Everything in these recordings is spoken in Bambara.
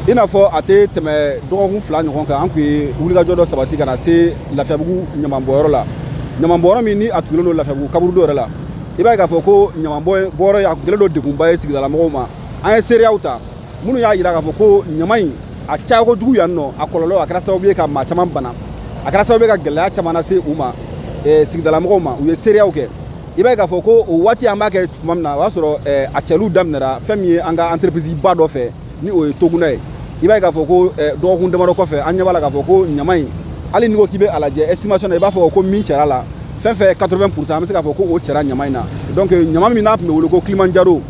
I n'a fɔ a tɛ tɛmɛ dɔgɔkun 2 ɲɔgɔn kan, an tun ye wulikajɔ dɔ sabati ka na se Lafiyabugu ɲamanbɔyɔrɔ la. Ɲamanbɔyɔrɔ min ni a tugulen don Lafiyabugu kaburudo yɛrɛ la. I b'a ye k'a fɔ ko ɲamanbɔyɔrɔ ye a tun kɛlen don degunba ye sigidalamɔgɔw ma. An ye seereyaw ta minnu y'a jira k'a fɔ ko ɲama in a caya kojugu yan nɔ, a kɔlɔlɔ a kɛra sababu ye ka maa caman bana, a kɛra sababu ye ka gɛlɛya caman lase u ma, sigidalamɔgɔw ma. U ye seereyaw kɛ. I b'a ye k'a fɔ ko o waati an b'a kɛ tuma min na, o y'a sɔrɔ a cɛliw daminɛra fɛn min ye an ka entreprise ba dɔ fɛ, ni o ye Toguna ye. I b'a ye k'a fɔ ko dɔgɔkun damadɔ kɔfɛ, an ɲɛ b'a la k'a fɔ ko ɲama in, hali n'i ko k'i bɛ a lajɛ estimation na, i b'a fɔ ko min cɛra la, fɛn fɛn 80%, an bɛ se k'a fɔ ko o cɛra ɲama in na. Donc ɲama min n'a tun bɛ wele ko Kilimanjaro,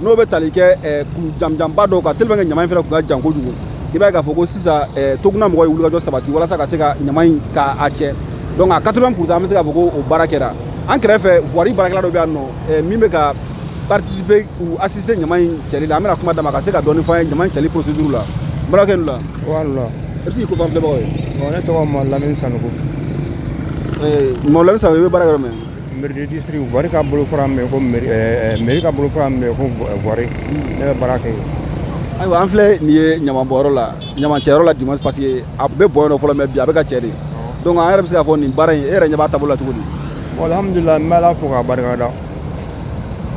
n'o bɛ tali kɛ kulu janjanba dɔw kan, tellement que ɲama in fɛnɛ tun ka jan kojugu. I b'a ye k'a fɔ ko sisan Toguna mɔgɔw ye wulikajɔ sabati walasa ka se ka ɲama in k'a cɛ. Donc a 80%, an bɛ se k'a fɔ ko o baara kɛra. An kɛrɛfɛ, voirie baarakɛla dɔ bɛ yan nɔ min bɛ ka participer ou assister ɲama in cɛli la. An bɛna kuma d'a ma ka se ka dɔɔni fɔ an ye ɲama in cɛli procédure la. N balimakɛ, nin la. Wala. E bɛ se k'i ko fɔ an filɛbagaw ye? Bon, ne tɔgɔ ma Lamini Sanogo. Mɔ Lamini Sanogo, i bɛ baara kɛ yɔrɔ min? Mairie de district, voirie ka bolofara min bɛ yen ko mairie ka bolofara min bɛ yen ko voirie, ne bɛ baara kɛ yen. Ayiwa, an filɛ nin ye ɲamanbɔyɔrɔ la, ɲamancɛyɔrɔ la dimanche, parce que a bɛ bɔn yen nɔ fɔlɔ, mais bi a bɛ ka cɛ de. Donc an yɛrɛ bɛ se k'a fɔ nin baara in, e yɛrɛ ɲɛ b'a taabolo la cogo di? Bon, alhamdulilah, n bɛ Ala fo k'a barikada.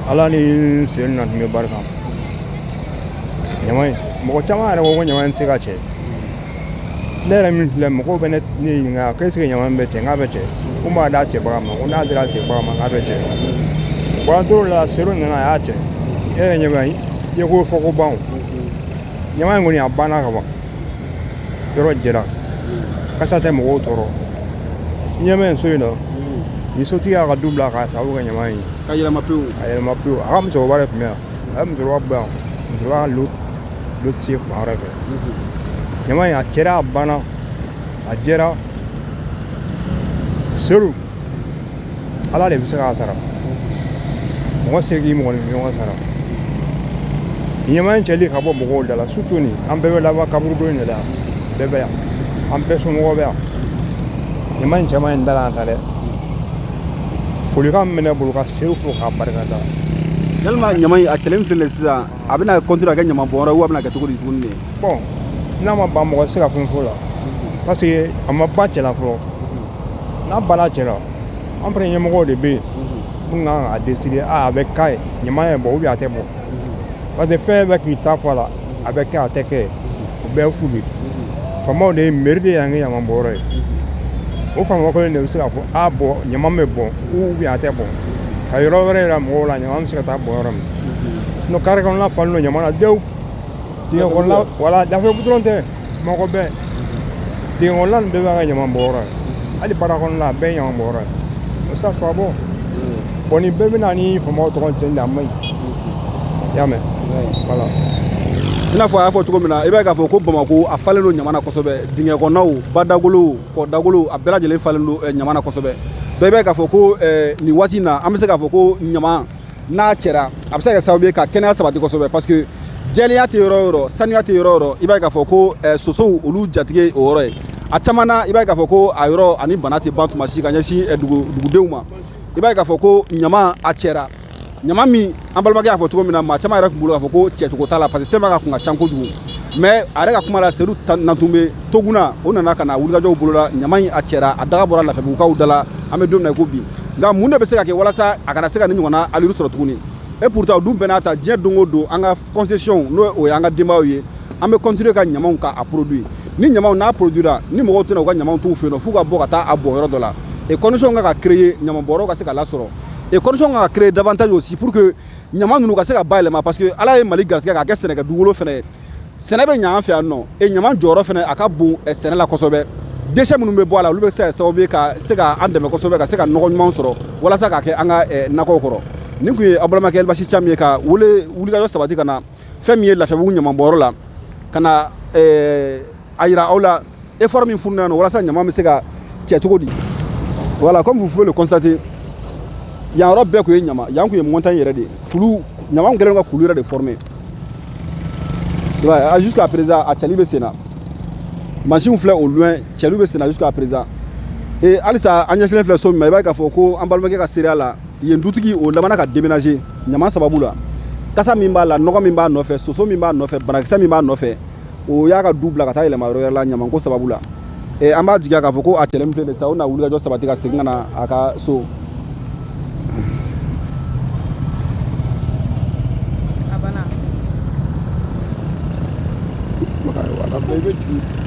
Ala ni sen na tun bɛ barika. Ɲama in, mɔgɔ caman yɛrɛ ko ko ɲama in tɛ se ka cɛ. Ne yɛrɛ min filɛ, mɔgɔw bɛ ne ɲininka ko est ce que ɲama in bɛ cɛ? N k'a bɛ cɛ. Ko n b'a d'a cɛbaga ma, ko n'a dira cɛbaga ma, k'a bɛ cɛ. Bon, an tor'o la, Seru nana, a y'a cɛ. E yɛrɛ ɲɛ bɛ, i ye ko fɔ ko ban o. Ɲama in kɔni, a banna ka ban. Yɔrɔ jɛra. Kasa tɛ mɔgɔw tɔɔrɔ. I ɲɛ bɛ nin so in na. Nin sotigi y'a ka du bila k'a sababu kɛ ɲama in ye. Ka yɛlɛma pewu. A yɛlɛma pewu. A ka musokɔrɔba de tun bɛ yan. A ye musokɔrɔba bɔ yan. Musokɔrɔba ka lo ti se fan wɛrɛ fɛ. Ɲama in, a cɛra, a banna. A jɛra. Seru, Ala de bɛ se k'a sara. Mɔgɔ se k'i mɔgɔninfin ɲɔgɔn sara. Ɲama in cɛli ka bɔ mɔgɔw da la, surtout nin, an bɛɛ bɛ laban kaburudo in de la yan. Bɛɛ bɛ yan. An bɛɛ somɔgɔw bɛ yan. Ɲama in cɛman in da la yan ta dɛ. Folikan min bɛ ne bolo ka Seru fo k'a barikada. Yalima ɲama in a cɛlen filɛ nin ye sisan, a bɛna continuer ka kɛ ɲamanbɔnyɔrɔ ye, ou a bɛna kɛ cogo di tuguni de? Bon, n'a ma ban, mɔgɔ tɛ se ka fɛn fɔ o la. Parce que a ma ban cɛ la fɔlɔ. N'a banna cɛ la, an fana ɲɛmɔgɔw de bɛ yen minnu kan k'a décider, a bɛ k'a ye ɲama ye bɔ ou bien a tɛ bɔ. Parce que fɛn bɛɛ k'i ta fɔ a la, a bɛ kɛ, a tɛ kɛ, o bɛɛ ye fu de ye. Faamaw de ye, mairie de y'an kɛ ɲamanbɔyɔrɔ ye. O faama kelen de bɛ se k'a fɔ a bɔn, ɲama bɛ bɔn ou bien a tɛ bɔn. Ka yɔrɔ wɛrɛ yira mɔgɔw la, ɲama bɛ se ka taa bɔn yɔrɔ min. Sinon carré kɔnɔna falen don ɲama na dewu. Dingɛ kɔnɔna, wala Lafiyabugu dɔrɔn tɛ, Bamakɔ bɛɛ. Dingɛ kɔnɔna nin bɛɛ b'an ka ɲama bɔyɔrɔ ye. Hali baara kɔnɔna, a bɛɛ ye ɲama bɔyɔrɔ ye. Ça, c'est pas bon. Bon, nin bɛɛ bɛ na ni faamaw tɔgɔ cɛnni de, a man ɲi. I y'a mɛn? Voilà. I n'a fɔ a y'a fɔ cogo min na, i b'a ye k'a fɔ ko Bamakɔ a falen don ɲama na kosɛbɛ. Dingɛ kɔnɔnaw, badagolow, kɔdagolow, a bɛɛ lajɛlen falen don ɲama na kosɛbɛ. Bɛɛ b'a ye k'a fɔ ko nin waati in na, an bɛ se k'a fɔ ko ɲama n'a cɛra, a bɛ se ka kɛ sababu ye ka kɛnɛya sabati kosɛbɛ, parce que jɛlenya tɛ yɔrɔ o yɔrɔ, sanuya tɛ yɔrɔ o yɔrɔ, i b'a ye k'a fɔ ko sosow, olu jatigi o yɔrɔ ye. A caman na, i b'a ye k'a fɔ ko a yɔrɔ ani bana tɛ ban tuma si ka ɲɛsin dugudenw ma. I b'a ye k'a fɔ ko ɲama a cɛra, ɲama min an balimakɛ y'a fɔ cogo min na, maa caman yɛrɛ tun bolo k'a fɔ ko cɛcogo t'a la, parce que tellement ka kun ka ca kojugu. Mais a yɛrɛ ka kuma la, Seru Natunbe Toguna, o nana ka na wulikajɔw boloda. Ɲama in a cɛra, a daga bɔra Lafiyabugukaw da la. An bɛ don min na i ko bi, nka mun de bɛ se ka kɛ walasa a kana se ka nin ɲɔgɔnna allure sɔrɔ tuguni? Et pourtant, o dun bɛɛ n'a ta, diɲɛ don o don, an ka concession, n'o o ye an ka denbayaw ye, an bɛ continuer ka ɲamaw ka a produit. Ni ɲamaw n'a produira, ni mɔgɔw tɛna u ka ɲamaw t'u fɛ yen nɔ, f'u ka bɔ ka taa a bɔn yɔrɔ dɔ la. Et condition kan ka créer, ɲamanbɔyɔrɔ ka se ka lasɔrɔ, et condition kan ka créer davantage aussi pour que ɲama ninnu ka se ka bayɛlɛma, parce que Ala ye Mali garisɛgɛ k'a kɛ sɛnɛkɛ dugukolo fɛnɛ ye. Sɛnɛ bɛ ɲa an fɛ yan nɔ, et ɲama jɔyɔrɔ fɛnɛ a ka bon sɛnɛ la kosɛbɛ. Déchet minnu bɛ bɔ a la, olu bɛ se ka kɛ sababu ye ka se ka an dɛmɛ kosɛbɛ, ka se ka nɔgɔ ɲuman sɔrɔ walasa k'a kɛ an ka nakɔw kɔrɔ. Nin tun ye aw balimakɛ Elibasi Camu ye ka wele wulikajɔ sabati ka na fɛn min ye Lafiyabugu ɲamanbɔyɔrɔ la, ka na a yira aw la effort min fununen don walasa ɲama bɛ se ka cɛ cogo di. Voilà, comme vous pouvez le constater, yan yɔrɔ bɛɛ tun ye ɲama, yan tun ye montagne yɛrɛ de ye. Kulu, ɲama kɛlen ka kulu yɛrɛ de former. I b'a ye, jusqu'à présent a cɛli bɛ sen na. Mansinw filɛ au loin, cɛliw bɛ sen na jusqu'à présent. Et halisa an ɲɛsinnen filɛ so min ma, i b'a ye k'a fɔ ko an balimakɛ ka seereya la, yen dutigi o labanna ka déménager ɲama sababu la. Kasa min b'a la, nɔgɔ min b'a nɔfɛ, soso min b'a nɔfɛ, banakisɛ min b'a nɔfɛ. O y'a ka du bila ka taa yɛlɛma yɔrɔ wɛrɛ la ɲamanko sababu la. An b'a jigiya k'a fɔ ko a cɛlen min filɛ nin ye sisan, o na wulikajɔ sabati ka segin ka na a ka so. A banna. I bɛ jigin.